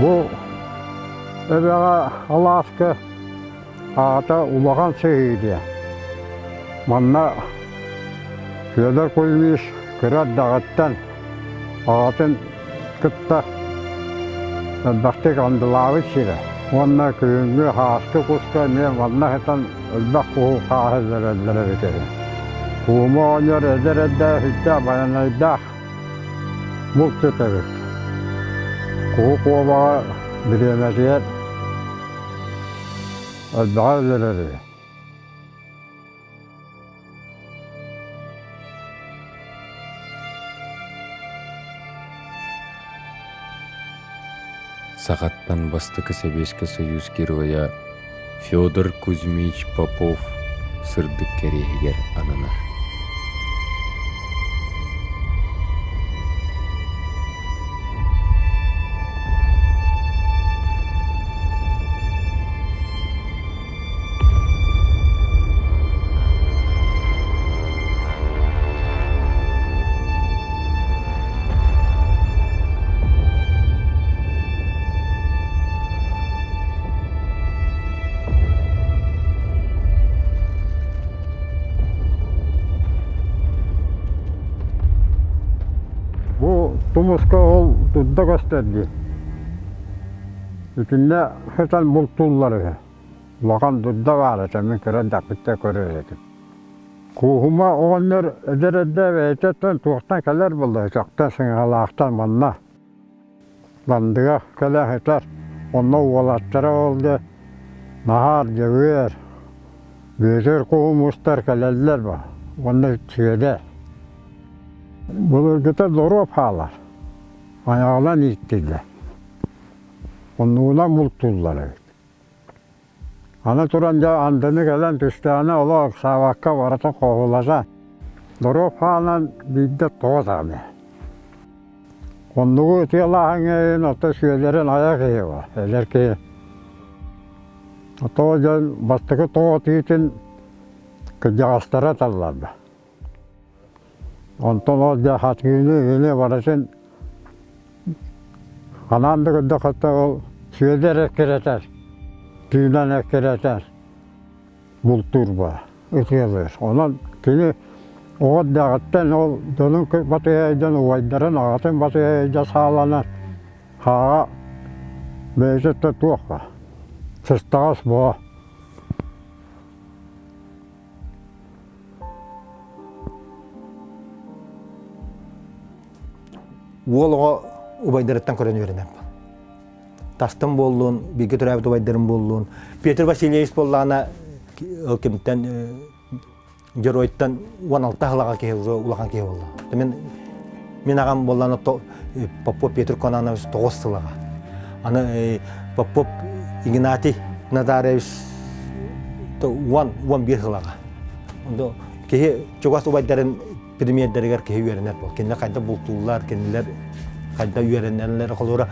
Бу эбэҕэ алааска аата Улахан Сыһыы диэн. Манна Федор Кузьмич кыра эрдэҕиттэн аҕатын кытта элбэхтик андылаабыт сирэ уонна күһүҥҥү һааскы куска эмиэ манна сытан элбэх куһу хааһы өлөрөллөр эбит үһү. Куума оҕонньор эдэр эрдээх сүрдээх байанайдаах булчут эбит. Куһу куобаҕа бириэмэтигэр элбэҕи өлөрөр үһү. Сахаттан бастакы Сэбиэскэй Союз Геройа Федор Кузьмич Попов сырдык кэриэһигэр ананар. Бу тумуска ол дурда көстөр дии. Итиннэ сытан бултууллар үһү. Улахан дурда баар этэ, мин кыра эрдэхпиттэн көрөр этим. Кууһума оҕонньор эдэр эрдэ бэйэтиттэн туохтан кэлэр буолла, өтөхтөн сыҥаһалаахтан манна Ландыга кэлэ сытар. Онно уолаттара ол дьэ Наһаар Дьөгүөр, Бүөтүр куһумустар кэлэллэр ба, уонна Сүөдэр. Былыргыта доруоп хаалар, айаҕынан ииттиллэр. Оннугунан бултууллар эбит. Аны туран дьэ андыны кэлэн түстэҕинэ олох ыксаабакка барытын хоһулата, доруоп хаалан биирдэ тоҕо даҕаны. Оннугу ытыалааһыҥҥа иһин ото сүөлэрин айа киһи бар, эдэр киһи. Тоҕо дьон бастакы тоҕо тиитин кырдьаҕастара талларда. Онтон ол дьэ хатыыны ини барытын ханаан да көрдөххө ол Сүөдэр эккирэтэр, тыынан эккирэтэр бултуур баар, ытыалыыр. Онон кини оҕо эрдэҕиттэн ол дьонун батыһа сылдьан убайдарын, аҕатын батыһа сылдьан сааланар хааҕа бэйэтэ да туох баар, сыстаҕас буо. Уол оҕо убайдарыттан көрөн үөрэнэр. Тастан буоллун, бииргэ төрөөбүт убайдарым буоллун. Петр Васильевич буоллаҕына ол кимтэн геройтан 16 сылаҕа киһи улахан киһи буолла. Мин мин аҕам буоллаҕына Попов Петр Конанович 9 сылаҕа. Аны Попов Игнатий Назарович 10-11 сылаҕа. Киһи чугас убайдарын премьердэригэр киһи үөрэнэр буол. Кинилэр хайдах бултууллар, кинилэр хайдах үөрэнэллэр. Холобура,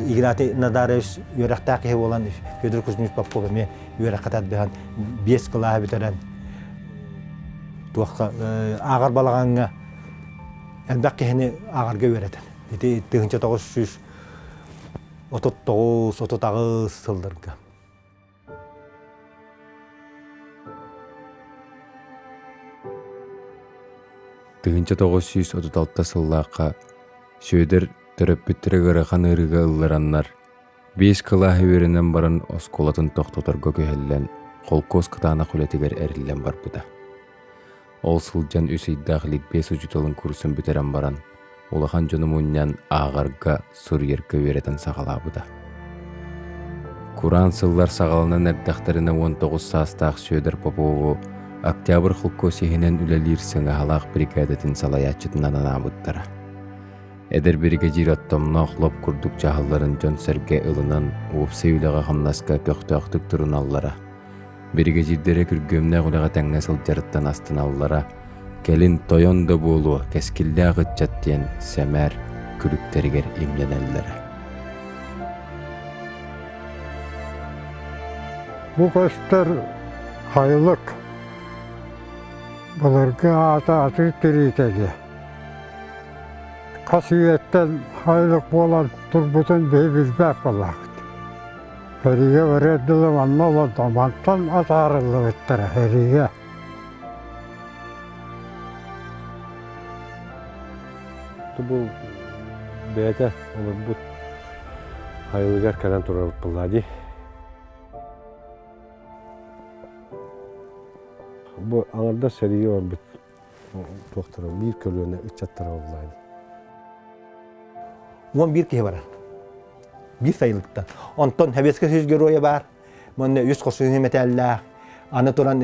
Игнатий Надарович үөрэхтээх киһи буолан Федор Кузьмич Попов эмиэ үөрэххэ тардыһан биэс кылааһы бүтэрэн туохха ааҕар балаҕаҥҥа элбэх киһини ааҕарга үөрэтэр. Ити 1939-38 сылларга. 1936 сыллаахха Сүөдэр төрөппүттэрэ ыарахан ыарыыга ыллараннар, биэс кылааһы үөрэнэн баран оскуолатын тохтоторго күһэллэн, холкуос кытаанах үлэтигэр эриллэн барбыта. Ол сылдьан үс ыйдаах ликбез учууталын курсун бүтэрэн баран, улахан дьону мунньан ааҕарга, суруйарга үөрэтэн саҕалаабыта. Кураан сыллар саҕаланан эрдэхтэринэ 19 саастаах Сүөдэр Попову Октябрь холкуос иһинэн үлэлиир сыҥаһалаах биригээдэтин салайааччытынан анаабыттара. Эдэр биригэдьиир оттомноох лоп курдук дьаһалларын дьон-сэргэ ылынан, уопсай үлэҕэ-хамнаска көхтөөхтүк туруналлара. Биригэдьиирдэрэ күргүөмнээх үлэҕэ тэҥҥэ сылдьарыттан астыналлара, кэлин тойон да буолуо, кэскиллээх ыччат диэн сэмээр күлүктэригэр имнэнэллэрэ. Бу көстөр хайылык былыргы аата атыы тириитэ диye. Хас үйэттэн хайылык буолан турбутун биһи билбэт буоллахпыт. Сэриигэ барыар дылы манна олордо, мантан атаарыллыбыттара сэриигэ. Бу бэйэтэ олорбут хайылыгар кэлэн турар буолла дии. Бу аҥардас сэриигэ барбыт туохтара биир көлүөнэ ыччаттара буолла дии. 11 киһи барар. Биир сайылыктан. Онтон Советский Союз геройа баар. Манна үс хосуһу мэтээллээх. Аны туран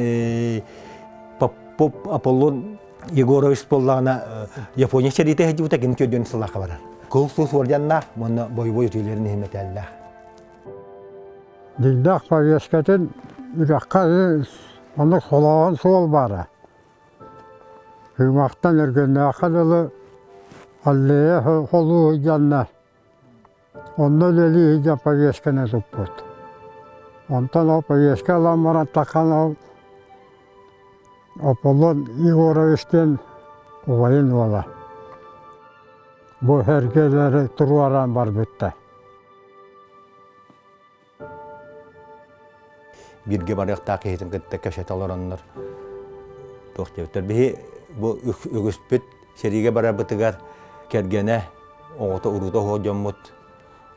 Попов Аполлон Егорович буоллаҕына Япония сэриитэ сылдьыбыта кини төрдүөн сыллаахха барар. Кыл суус орденнаах уонна бойобуой үтүөлэрин иһин мэтээллээх. Дьиҥнээх повесткатын үрэххэ оннук холооһун суол баара. Кыымахтан Өргөннөөххө дылы аллея холуу сылдьаннар Онно үлэлии сылдьан повестканы туппут. Онтон ол повестка ылан баран таххан ол Аполлон Егорович диэн убайын уола. Бу сэргэлэри туруоран барбыттар. Бииргэ барыахтаах киһитин кытта кэпсэтэ олороннор туох диэбиттэр. Биһи бу үгүспүт сэриигэ барарбытыгар кэргэнэ, оҕото уруута оһуох дьоммут.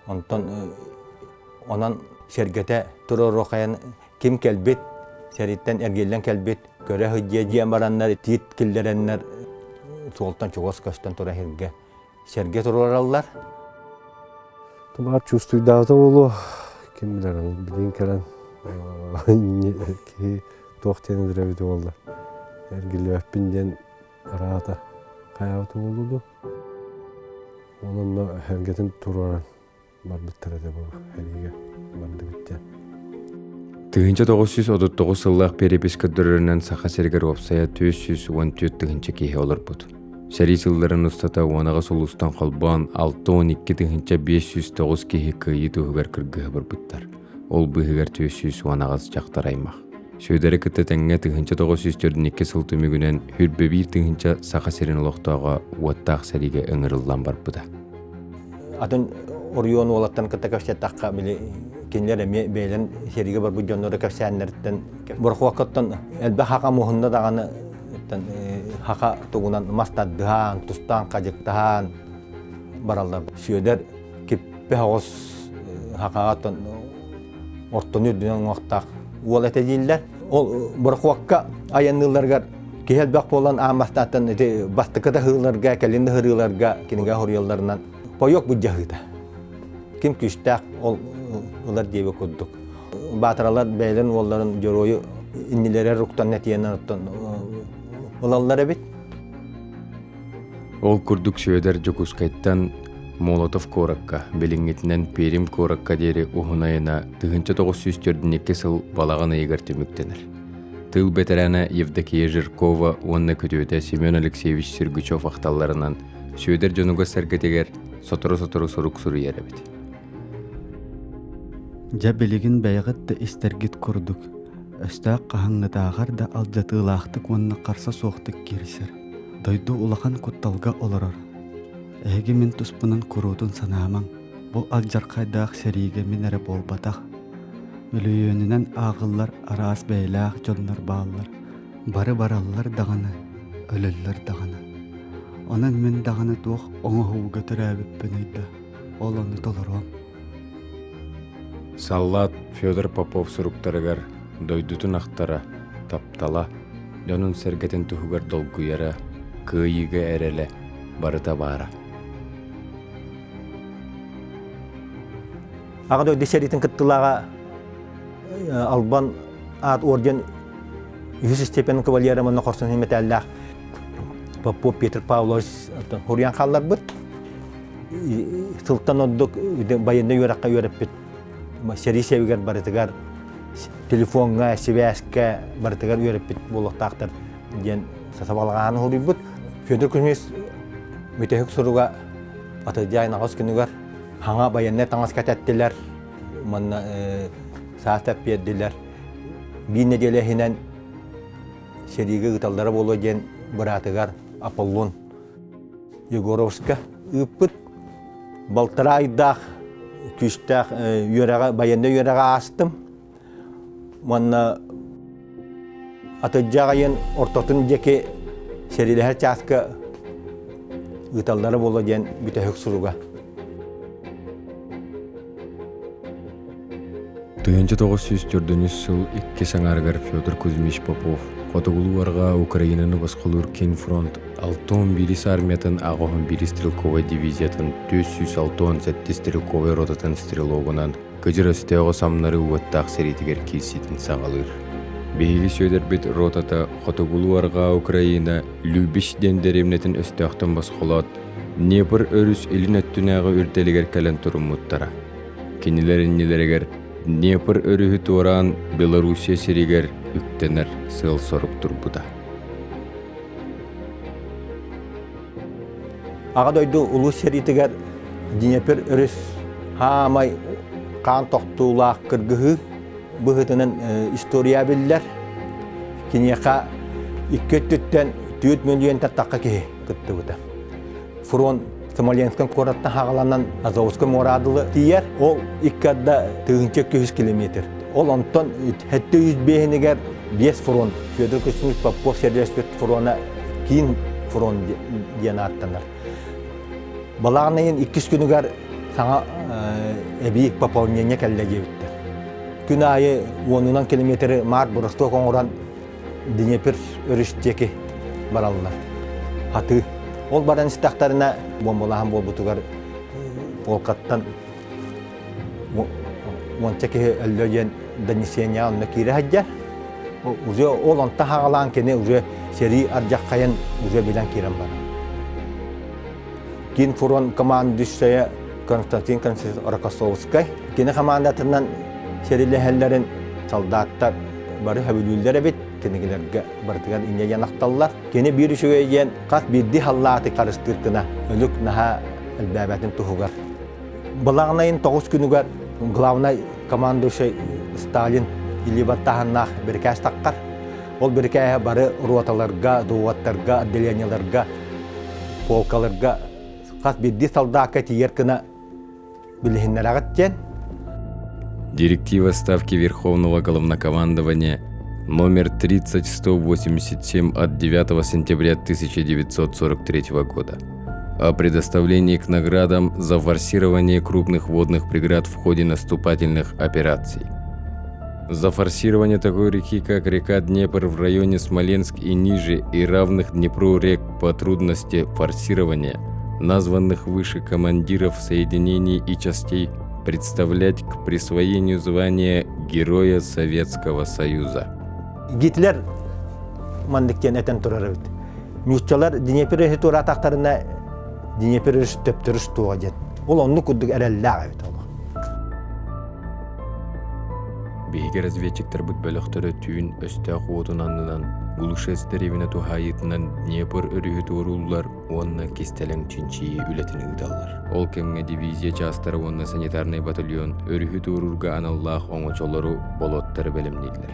Онтон онон сэргэтэ туруоруохайан ким кэлбит, сэрииттэн эргиллэн кэлбит, көрө сылдьыа диэн бараннар тиит киллэрэннэр суолтан чугас көстөн турар сиргэ сэргэ туруораллар. Тумаар чувствуйдаабыта буолуо, ким билэр билигин кэлэн киһи туох диэн өлөрөбүт буолла. Эргиллибэппин диэн араата хайаабыта буолуо дуо? Онон эргэтин туруоран барбыттар этэ бу сэриигэ бардыбыт диэн. 1939 сыллаах перепись көрдөрөрүнэн Саха сиригэр уопсайа 414 тыһыынча киһи олорбут. Сэрии сылларын устата 18 улуустан холбоон 62 тыһыынча 509 киһи кыайыы туһугар кыргыһа барбыттар. Ол быыһыгар 418 дьахтар аймах. Сүөдэри кытта тэҥҥэ 1942 сыл түмүгүнэн 21 тыһыынча Саха сирин олохтооҕо уоттаах сэриигэ ыҥырыллан барбыта. Атын оройуон уолаттарын кытта кэпсэттэххэ, били кинилэр эмиэ бэйэлэрин сэриигэ барбыт дьонноро кэпсээннэриттэн борохуоккаттан элбэх хака муһунна даҕаны хака тугунан мас тардыһаан, тустаан, хадьыктаһаан бараллар. Сүөдэр киппэ оҕус хакаҕа ортону үрдүнэн уҥуохтаах уол этэ дииллэр. Ол борохуокка айанныылларыгар киһи элбэх буолан аан бастааттан ити бастакы таһыыларга, кэлин ыһырыыларга кинигэ хоруйалларынан пойуок былдьаһыыта. Ким күүстээх ол ылар диэбит курдук. Баатаралар бэйэлэрин уолларын дьоруойу иннилэрэ руктан этиэнэн оттон ылаллар эбит. Ол курдук Сүөдэр Дьокуускайтан Молотов куоракка, билиҥҥитинэн Пермь куоракка диэри уһун айана 1942 сыл балаҕан ыйыгар түмүктэнэр. Тыыл бэтэрээнэ Евдокия Жиркова уонна күтүөтэ Семен Алексеевич Сергучев ахталларынан Сүөдэр дьонугар-сэргэтигэр сотору-сотору сурук суруйар эбит. Дьэ билигин бэйэҕит да истэргит курдук, өстөөх хаһыҥҥытааҕар да алдьатыылаахтык уонна харса суохтук киирсэр. Дойду улахан кутталга олорор. Эһиги мин туспунан куруутун санаамаҥ, бу алдьархайдаах сэриигэ мин эрэ буолбатах. Мөлүйүөнүнэн ааҕыллар араас бэйэлээх дьоннор бааллар. Бары бараллар даҕаны, өлөллөр даҕаны. Онон мин даҕаны туох оҥоһууга төрөөбүппүнүй да, ол ону толоруом. Саллаат Федор Попов суруктарыгар дойдутун ахтара, таптала, дьонун-сэргэтин туһугар долгуйара, кыайыыга эрэлэ барыта баара. Аҕа дойду сэриитин кыттыылааҕа Албан аат орден үһүс степень кавалера манна хорсун мэтээллээх Попов Петр Павлович хуруйан хаалларбыт. Сылтан ордук байыаннай үөрэххэ үөрэппит сэрии сэбигэр барытыгар телефоҥҥа, сибээскэ барытыгар үөрэппит буолуохтаахтар диэн сабалаҕаһан уһуруйбут. Федор Кузьмич бүтэһик суруга атырдьах аҕыс күнүгэр хаҥа байыаннай таҥас кэтэттилэр, манна саас биэрдилэр. Биир нэдиэлэ иһинэн сэриигэ ыыталлара буолуо диэн быраатыгар Аполлон Егоровска. ыыппыт. Балтараа ыйдаах күүстээх үөрэҕэ, байыаннай үөрэҕэ аастым. Уонна атырдьах ыйын ортотун диэки сэриилэһэр чааска ыыталлара буолуо диэн бүтэһик суруга. 1904 сыл иккис аҥаарыгар Федор Кузьмич Попов Хотугулуу-Арҕаа Украинаны босхолуур Киин фронт 61 армиятын 81 стрелковай дивизиятын 467 стрелковай ротатын стрелогунан кыдьыр өстөөҕү самнарыы уоттаах сэриитигэр киирсиитин саҕалыыр. Биһиги Сүөдэрбит ротата Хотугулуу-Арҕаа Украина Любич диэн дэриэбинэтин өстөөхтөн босхолоот, Днепр өрүс илин өттүнээҕи үрдэлигэр кэлэн туруммуттара. Кинилэр иннилэригэр Днепр өрүһү туораан Белоруссия сиригэр үктэнэр сыал-сорук турбута. Аҕа дойду улуу сэриитигэр Днепр өрүс хаамай хаан тохтуулаах кыргыһыы быһыытынан история биллэр. Киниэхэ икки өттүттэн 4 миллионтан тахха киһи кыттыбыта. Фронт Смоленскай куораттан хаҕаланан Азовскай муора дылы тиийэр. Ол икки арда 1200 километр. Ол онтон 705 биэс фронт Федор Кузьмич Попов сэриилэспит фрона киин фронт диэн ааттанар. Балаҕан ыйын иккис күнүгэр саҥа эбии пополнение кэллэ диэбиттэр. Күн аайы уонунан километры маар боростуок оҥорон Днепр өрүс диэки бараллар. Хатыы. Ол баран истэхтэринэ бомбалааһын буолбутугар полкаттан уонча киһи өллө диэн донесение онно киирэ сылдьар. Уже ол онтон хаҕалаан кини уже сэрии ардьаххайын уже билэн киирэн барар. Киин фронт командующайа Константин Константинович Рокоссовскай. Кини командатынан сэриилэһэллэрин солдаттар бары сөбүлүүллэр эбит. Кинигэлэргэ барытыгар инньэ диэн ахталлар. Кини биир үчүгэй диэн хас биирдии халлааты харыстыыр гына өлүк наһаа элбээбэтин туһугар. Балаҕан тоҕус күнүгэр главнай командующай Сталин илии баттааһыннаах бирикээс таххар. Ол бирикээһэ бары роталарга, доводтарга, отделениеларга, полкаларга хас биирдии солдакка тиийэр гына билиһиннэрэҕит диэн. Директива Ставки Верховного Главнокомандования номер 30187 от 9 сентября 1943 года о предоставлении к наградам за форсирование крупных водных преград в ходе наступательных операций. За форсирование такой реки, как река Днепр в районе Смоленск и ниже, и равных Днепру рек по трудности форсирования, названных выше командиров соединений и частей, представлять к присвоению звания Героя Советского Союза. Гитлер маннык диэн этэн турар эбит. Нууччалар Днепр өрүһү туораатахтарына Днепр өрүс төптөрүс туоҕа диэн. Ол оннук курдук эрэллээх эбит олох. Биһиги разведчиктарбыт бөлөхтөрө түүн өстөөх уотун аннынан Глушец дэриэбинэ туһаайыытынан Днепр өрүһү туорууллар уонна кистэлэҥ чинчийии үлэтин ыыталлар. Ол кэмҥэ дивизия чаастара уонна санитарнай батальон өрүһү туоруурга аналлаах оҥочолору, болуоттары бэлэмнииллэр.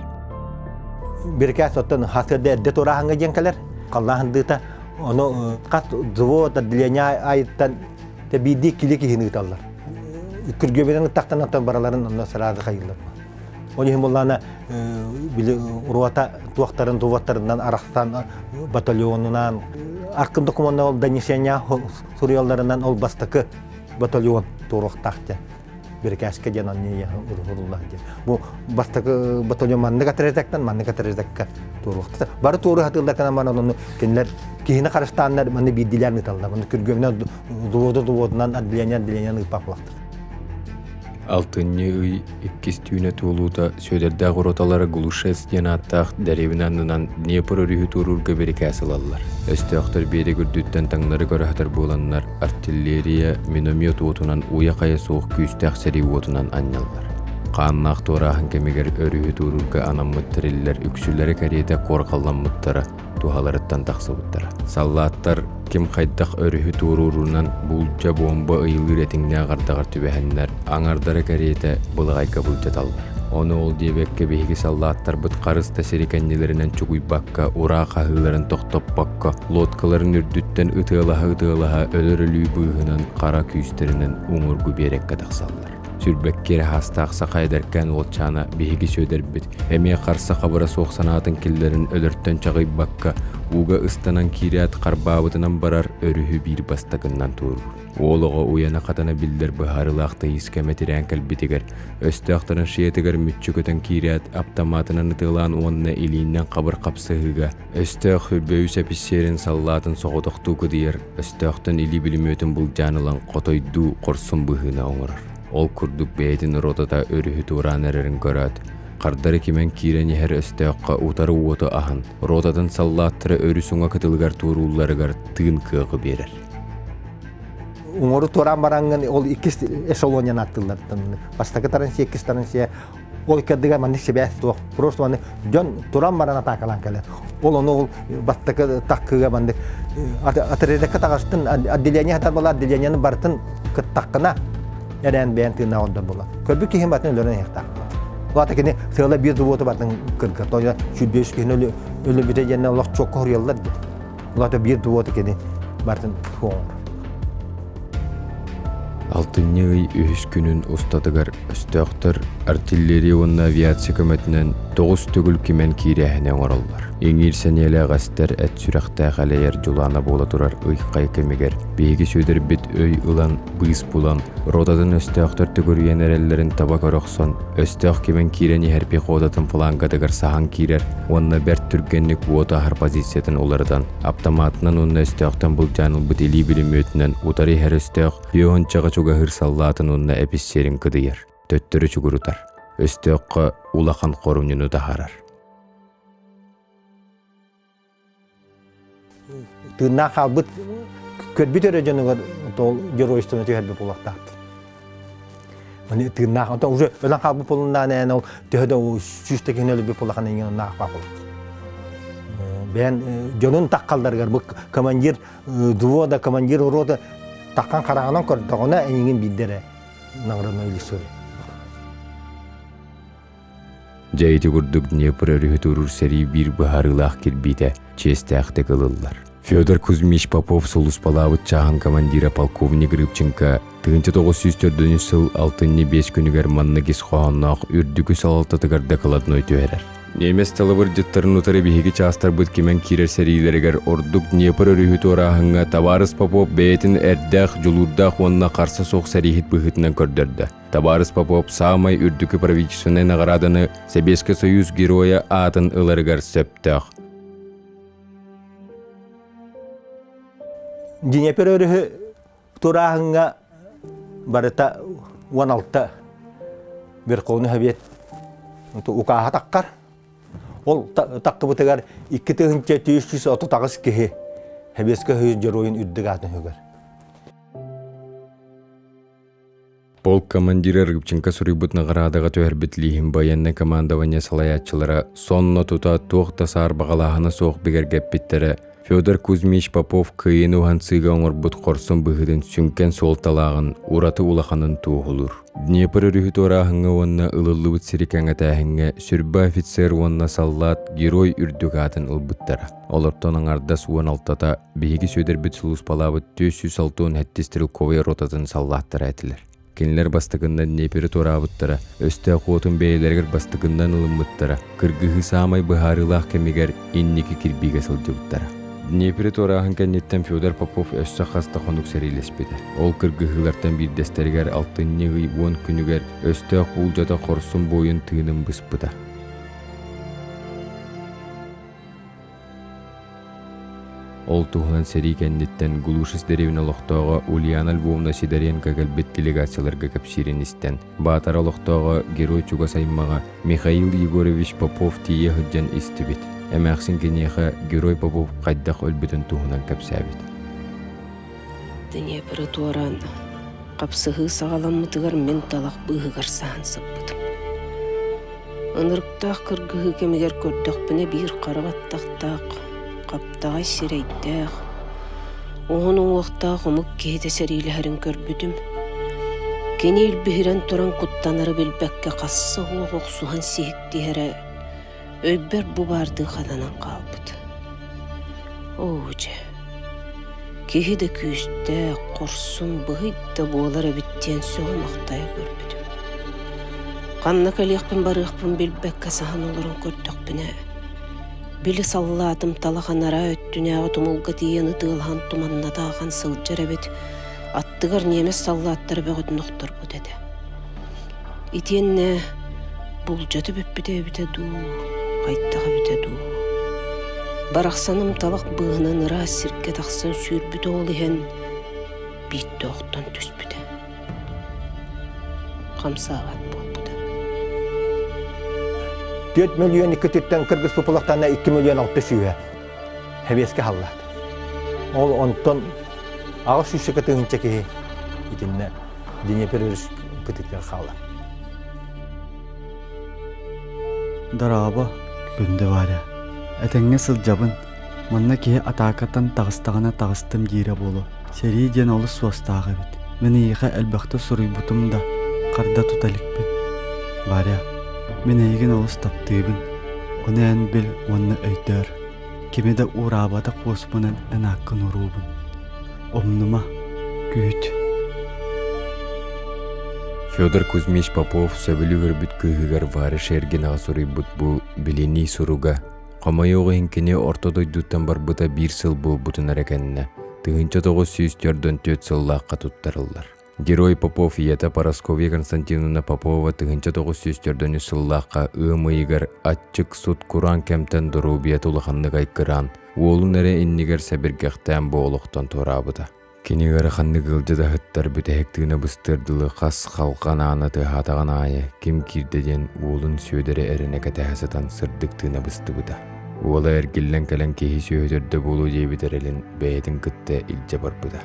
Бирикээс оттон хасыарда эрдэ туорааһыҥҥа диэн кэлэр. Халлаан сындыыта ону хас взвод отделение айыттан Тэ биирдии кили киһини ыыталлар. Күргүөбүнэн ыттахтан оттон бараларын онно сразу хайыыллар. Ол иһин буоллаана били уруота туохтарын туваттарынан арахсан батальонунан аркын докумуонна ол донесения суруйалларынан ол бастакы батальон туруохтаах диэн бирикээскэ диэн анньыйа уруһуруллар диэн. Бу бастакы батальон маннык отрядактан маннык отрядакка туруохта. Бары туору хатыыллар канан баран ону кинилэр киһини харыстааннар манны биирдилээн ыыталлар. Манны күргүөмүнэн дуводу дуводунан отделение отделение ыыппах буолахтар. Алтынньы ый иккис түүнэ туолуута Сүөдэрдээх роталара Глушец диэн ааттаах дэриэбинэ аннынан Днепр өрүһү туоруурга бирикээс ылаллар. Өстөөхтөр биэрэк үрдүттэн таҥнары көрө сытар буоланнар, артиллерия, миномет уотунан уйа-хайа суох күүстээх сэрии уотунан анньаллар. Хааннаах туорааһын кэмигэр өрүһү туоруурга анаммыт тэриллэр үксүлэрэ кэриэтэ куорҕалламмыттара, туһаларыттан тахсыбыттара. Саллааттар ким хайдах өрүһү туоруурунан буулдьа буомба ыйылыыр этиҥнээх ардаҕар түбэһэннэр, аҥардара кэриэтэ былаҕайга былдьаталлар. Ону ол диэбэккэ биһиги саллааттарбыт харыс да сири кэннилэринэн чугуйбакка, ураа хаһыыларын тохтоппокко, лодкаларын үрдүттэн ытыалаһа-ытыалаһа өлөр өлүү быыһынан хара күүстэринэн уҥуоргу биэрэккэ тахсаллар. Сүрбэкки эрэ хаастаах саха эдэркээн уолчаана биһиги Сүөдэрбит эмиэ харса-хабыра суох санаатын киллэрин өлөртөн чаҕыйбакка, ууга ыстанан киирээт харбаабытынан барар өрүһү биир бастакыннан туоруур. Уол оҕо уйана-хатана биллэр быһаарыылаах тыйыс кэмэ тирээн кэлбитигэр, өстөөх траншеятыгар мүччү көтөн киирээт, аптамаатынан ытыалаан уонна илииннэн хабыр хапсыһыыга өстөөх үрбөйүс эписсиэрин саллаатын соҕотохтуу кыдыйар, өстөөхтөн илии бүлүмүөтүн былдьаан ылан хотойдуу хорсун быһыыны оҥорор. Ол курдук бэйэтин ротата өрүһү туораан эрэрин көрөөт, хардары кимэн киирэн иһэр өстөөххө утары уоту аһан, ротатын саллааттара өрүс уҥа кытылыгар туоруулларыгар тыын кыаҕы биэрэр. Уҥору туораан бараҥҥын ол иккис эшелонияны аттыллар. Бастакы тарансия, иккис тарансия. Ол иккэрдигэр маннык сибээс суох. Просто маннык дьон туран баран атаакалаан кэлэр. Ол ону ол бастакы таккыга маннык отрядка таҕыстын отделение хатар буолар отделениены барытын кыттаххына эрээн бэйэн тыыннаах ордор буолар. Көрбүт киһим батын өлөрөн иһиэхтээх буолар. Ол кини сыала биир дубуоту батын кырга. Тоя 105 киһини өлүбүтэ диэннэ олох чуокка хоруйаллар дии. Улаата биир дуота кини бартын хоҥор. Алтынньы ый үһүс күнүн устатыгар өстөөхтөр артиллерия уонна авиация көмөтүнэн тоҕус төгүл кимэн киирээһини оҥороллор. Иҥиир сэниэлээх эстэр эт сүрэхтээх элэйэр дьулаана буола турар ый-хай кэмигэр биһиги Сүөдэрбит өй ылан, быыс булан, ротатын өстөөхтөр төгүрүйэн эрэллэрин таба көрө охсон, Өстөөх кимэн киирэн иһэр пехотатын флангатыгар саһан киирэр уонна бэрт түргэнник уоту аһар позициятын уларытан, аптамаатынан уонна өстөөхтөн былдьаан ылбыт илии бүлүмүөтүнэн утары иһэр өстөөх пиончаҕа чугаһыыр саллаатын уонна эписсиэрин кыдыйар, төттөрү чугурутар. Өстөөххө улахан хорумньуну таһаарар. Тыыннаах хаалбыт көрбүт эрэ дьонугар ол геройствоны түһэрбит буолуохтаахпыт. Аны тыыннаах, онтон уже өлөн хаалбыт буолуннаан эн ол төһө да сүүстэ киһини өлбүт буоллахына иҥин оннаах баа буолар. Бэйэн дьонун таххалларыгар бу командир взвода, командир рота таххан хараҕынан көрдөҕүнэ эйигин биирдэ эрэ наградной листури. Дьэ ити курдук Днепр өрүһү туоруур сэрии биир быһаарыылаах кирбиитэ чиэстээхтик ылыллар. Федор Кузьмич Попов сулууспалаабыт чааһын командира полковник Рыбченко 1904 сыл алтынньы биэс күнүгэр маннык ис хоһоонноох үрдүкү салалтатыгар докладной түһэрэр. Немец талабырдьыттарын утары биһиги чаастарбыт кимэн киирэр сэриилэригэр ордук Днепр өрүһү туорааһыҥҥа табаарыс Попов бэйэтин эрдээх, дьулуурдаах уонна харса суох сэрииһит быһыытынан көрдөрдө. Табаарыс Попов саамай үрдүкү правительственнай наҕарааданы Сэбиэскэй Союз Геройа аатын ыларыгар сөптөөх. Днепр өрүһү турааһыҥҥа барыта 16 Верховный Совет укааһа таххар. Ол таххыбытыгар 2438 киһи Сэбиэскэй Союз Геройун үрдүк аатын үгэр. Полк командира Рыбченко суруйбут наҕараадаҕа түһэрбит лииһин байыаннай командование салайааччылара сонно тута туох да саарбаҕалааһына суох бигэргэппиттэрэ Федор Кузьмич Попов кыайыыны уһансыыга оҥорбут хорсун быһыытын сүҥкэн суолталааҕын, ураты улаханын туоһулуур. Днепр өрүһү туорааһыҥҥа уонна ылыллыбыт сири кэҥэтээһиҥҥэ сүрбэ офицер уонна саллаат герой үрдүк аатын ылбыттара. Олортон аҥардас 16-та Биһиги Сүөдэрбит сулууспалаабыт 467 стрелковай ротатын саллааттара этилэр. Кинилэр бастакыннан Днепри туораабыттара, өстөөх уотун бэйэлэригэр бастакыннан ылыммыттара, кыргыһыы саамай быһаарыылаах кэмигэр инники кирбиигэ сылдьыбыттара. Днепри туорааһын кэнниттэн Федор Попов өссө хас да хонук сэриилэспитэ. Ол кыргыһыылартан биирдэстэригэр алтынньы ый уон күнүгэр өстөөх буулдьата хорсун буойун тыынын быспыта. Ол туһунан сэрии кэнниттэн Глушис дэриэбинэ олохтооҕо Ульяна Львовна Сидоренко кэлбит делегацияларга кэпсиирин истэн, Баатара олохтооҕо герой чугас аймаҕа Михаил Егорович Попов тиийэ сылдьан истибит. Эмээхсин киниэхэ герой Попов хайдах өлбүтүн туһунан кэпсээбит. Днепры туораан хапсыһыы саҕаламмытыгар мин талах быыһыгар саһан сыппытым. Ынырыктаах кыргыһыы кэмигэр көрдөхпүнэ биир хара баттахтаах, хаптаҕай сирэйдээх, уһун уҥуохтаах омук киһитэ сэриилэһэрин көрбүтүм. Кини илбиһирэн туран куттанары билбэккэ хасса уох охсуһан сиһиктиһэрэ өйбөр бу баардыы хатанан хаалбыт. Оо дьэ, киһи да күүстээх, хорсун, быһый да буолар эбит диэн сөҕө-махтайа көрбүтүм. Ханна кэлиэхпин-барыахпын билбэккэ саһан олорон көрдөхпүнэ, били саллаатым талах анараа өттүнээҕи тумулга тиийэн ытыалаһан туманнатаахан сылдьар эбит, аттыгар ньиэмэс саллааттара бөҕөтүн охторбут этэ. Итиэннэ булдьата бүппүтэ эбитэ дуу, хайдах эбитэ дуу. Барахсаным талах быыһынан ыраас сиргэ тахсан сүүрбүтэ ол иһэн биирдэ охтон түспүтэ. Хамсаабат буолбута. 4 миллион иккититтэн кыргыз пупулахтана 2 миллион алты сүүһэ хэбиэскэ халлаат. Ол онтон 800 тыһыынча киһи итиннэ Днепр өрүс кытытыгар хаалар. Дорообо, күндү Варя. Этэҥҥэ сылдьабын. Манна киһи атаакаттан таҕыстаҕына таҕыстым диирэ буолуо. Сэрии диэн олус суостаах эбит. Мин эйиэхэ элбэхтэ суруйбутум да, харда тута иликпин. Варя, мин эйигин олус таптыыбын. Ону эн бил уонна өйдөөр. Кими да уураабатах уоспунан эн ааккын уруубун. Умнума, күүт. Федор Кузьмич Попов сөбүлүү көрбүт кыыһыгар Варя Шергинаҕа суруйбут бу билинии суруга хомойуох иһин кини орто дойдуттан барбыта биир сыл буолбутун эрэ кэннэ 1944 сыллаахха туттарыллар. Герой Попов ийэтэ Парасковья Константиновна Попова 1943 сыллаахха ыам ыйыгар аччык сут кураан кэмтэн доруобуйата улаханнык айгыраан, уолун эрэ иннигэр сэбиргэхтээн бу олохтон туораабыта. Кини ыараханнык ыалдьа да ыһыттар бүтэһик тыына быстыар дылы хас халҕан аана тыаһаатаҕын аайы ким киирдэ диэн уолун Сүөдэри эрэнэ кэтэһэ сытан сырдык тыына быстыбыта. Уола эргиллэн кэлэн киһи сүөһү төрдө буолуо диэбит эрэлин бэйэтин кытта илдьэ барбыта.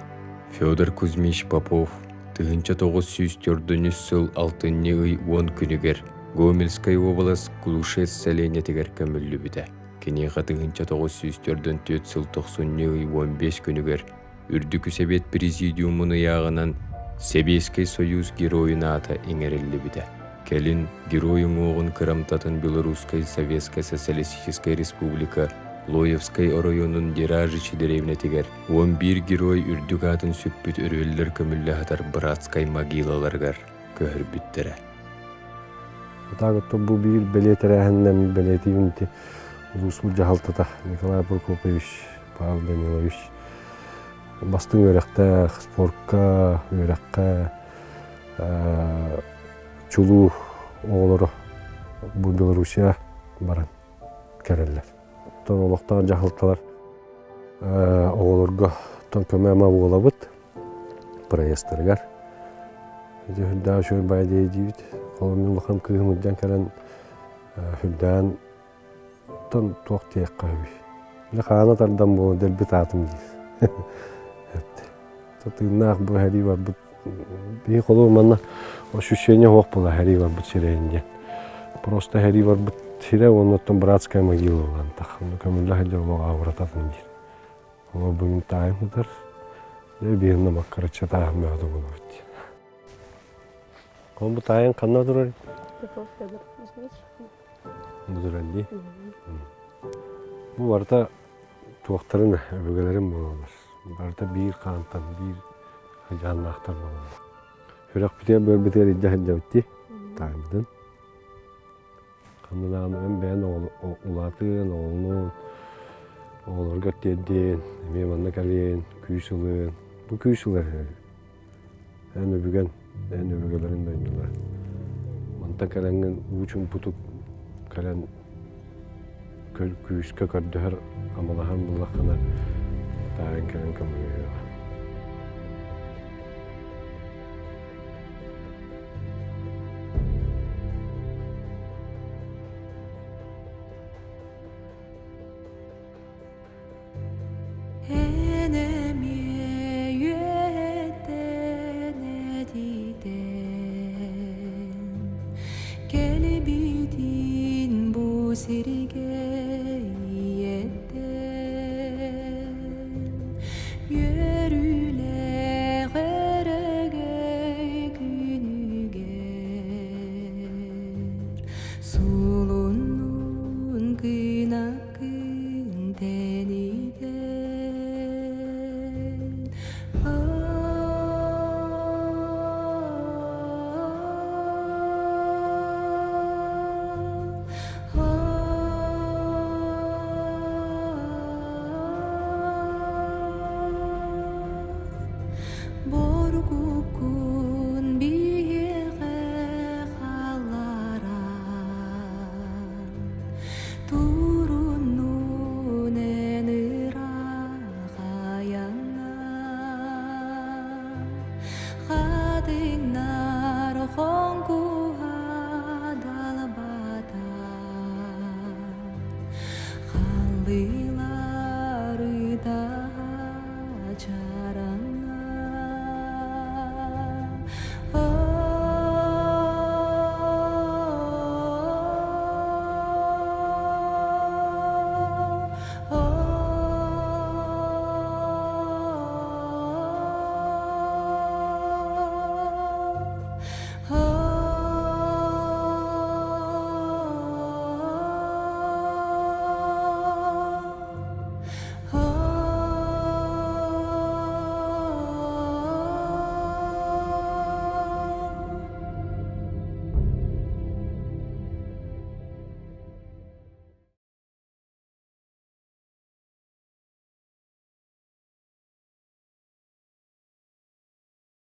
Федор Кузьмич Попов 1904 сыл алтынньы ый уон күнүгэр Гомельскай уобалас Глушец сэлиэнньэтигэр көмүллүбүтэ. Киниэхэ 1944 сыл тохсунньу ый 15 күнүгэр Үрдүкү Сэбиэт Президиумун ыйааҕынан Сэбиэскэй Союз Геройун аата иҥэриллибитэ. Кэлин Герой уҥуоҕун кырамтатын Белорусскай Советскай Социалистическай Республика Лоевскай оройуонун Деражичи дэриэбинэтигэр 11 герой үрдүк аатын сүкпүт өрүөллэр көмүллэ сытар братскай могилаларыгар көһөрбүттэрэ. Так бу биир бэлиэ тэрээһиннэн бэлиэтиибин ити улуус дьаһалтата Николай Прокопьевич, Павел Данилович бастыҥ үөрэхтээх, спортка, үөрэххэ чулуу оҕолоро бу Белоруссия баран кэлэллэр. Оттон олохтоох дьаһалталар оҕолорго оттон көмө-ама буолабыт проездтарыгар. Ити үрдээх үчүгэй баай диибит. Холобур, улахан кыыһым илдьэн кэлэн үрдээн оттон туох диэххэ үһүй. Дьэ хаана тардан буола дэлби таатым диир. Тыыннаах бу сэрии барбыт Биһи холобур манна ощущение суох буола сэрии барбыт сирэйин диэн. Просто сэрии барбыт сирэ уонна оттон братская могила буолан тах. Онно көмүллэ сылдьар олох аабырататын диир. Олор бүгүн таайым сытар. Дьэ биһинна маккараччы тааһым бөҕөтө буолабыт диэн. Ол бу таайын ханна турар? Попов Федор Кузьмич. Бу турар дии. Бу барыта туохтарын өбүгэлэрин буолаллар. Барыта биир хаантан, биир хадьааннаахтар буолаллар. Сүрэхпитигэр быарбытыгар илдьэ сылдьабыт дии, таайбытын. Ханна даҕаны эн бэйэн улаатыан, оҕолонуон, оҕолорго тиэрдиэн, эмиэ манна кэлиэн, күүс ылыан. Бу күүс ылар Эн өбүгэн, эн өбүгэлэрин дойдулара. Мантан кэлэҥҥин уу чуумпутук кэлэн күүскэ көрдөһөр, амалаһар буоллаххына, таайан кэлэн көмөлөһүөҕэ. Эн эмиэ үөттэн этитэн Кэлбитин бу сиргэ ийэттэн Үөрүүлээх өрөгөй күнүнэн. Сулуннун гынакын тэнитэн Боргуккун биһиэхэ хаалларан.